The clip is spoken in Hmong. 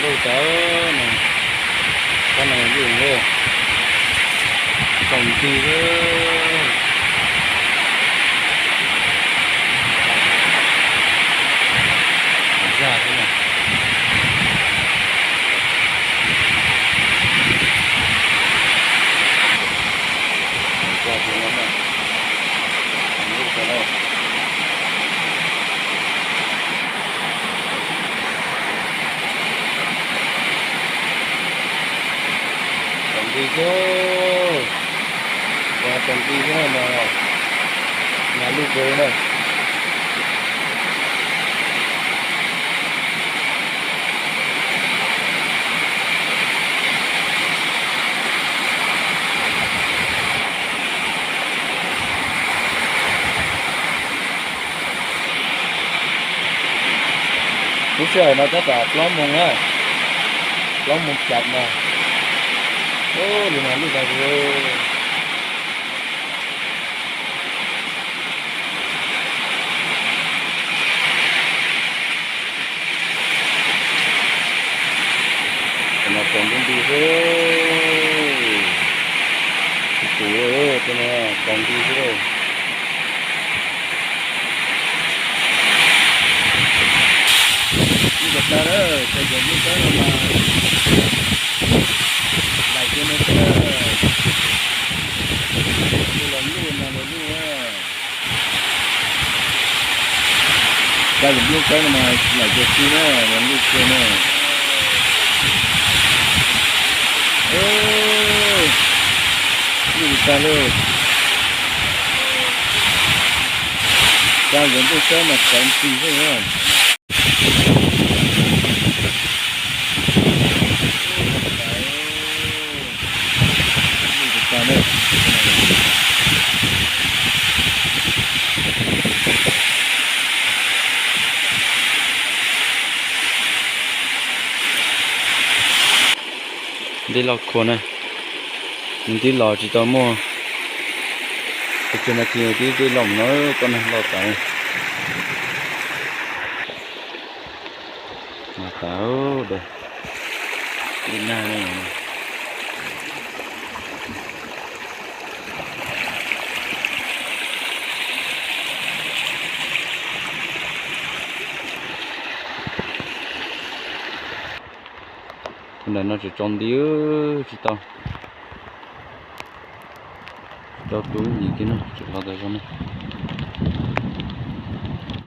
Luj tawv no, qab no luj tawv, tsaus nti xwb. Zaj xwb na. Zaj xwb no na. Luj tawv na. Tsaus nti xwb, tsaus nti xwb no, mas luj kawg na. Lub sij hawm no tab tom plaub moos na, plaub moos cav no. Ub, li no luj tag li. Cov no tsaus nti nti xwb, tsis pum li, tej no tsaus nti xwb. Ib tas tag lawm, cov nplooj tawb no mas laim kiag no xwb na. Luj los luj, nag los nag na. Cov nplooj tawb no mas laim kiag xwb na, los luj kiag na. Luj tag lawm. Cov nplooj tawb mas tsaus nti xwb na. Dej loj khuav na, nws twb los tsis tau muaj pes tsawg nas this twb dej loj no, koj nag loj tas. Mas tas, dej nag. Tus ntawm no tseem tsaus nti, tsis tau, tsis tau tu ib yim kiag no, tseem hlo tas zog no.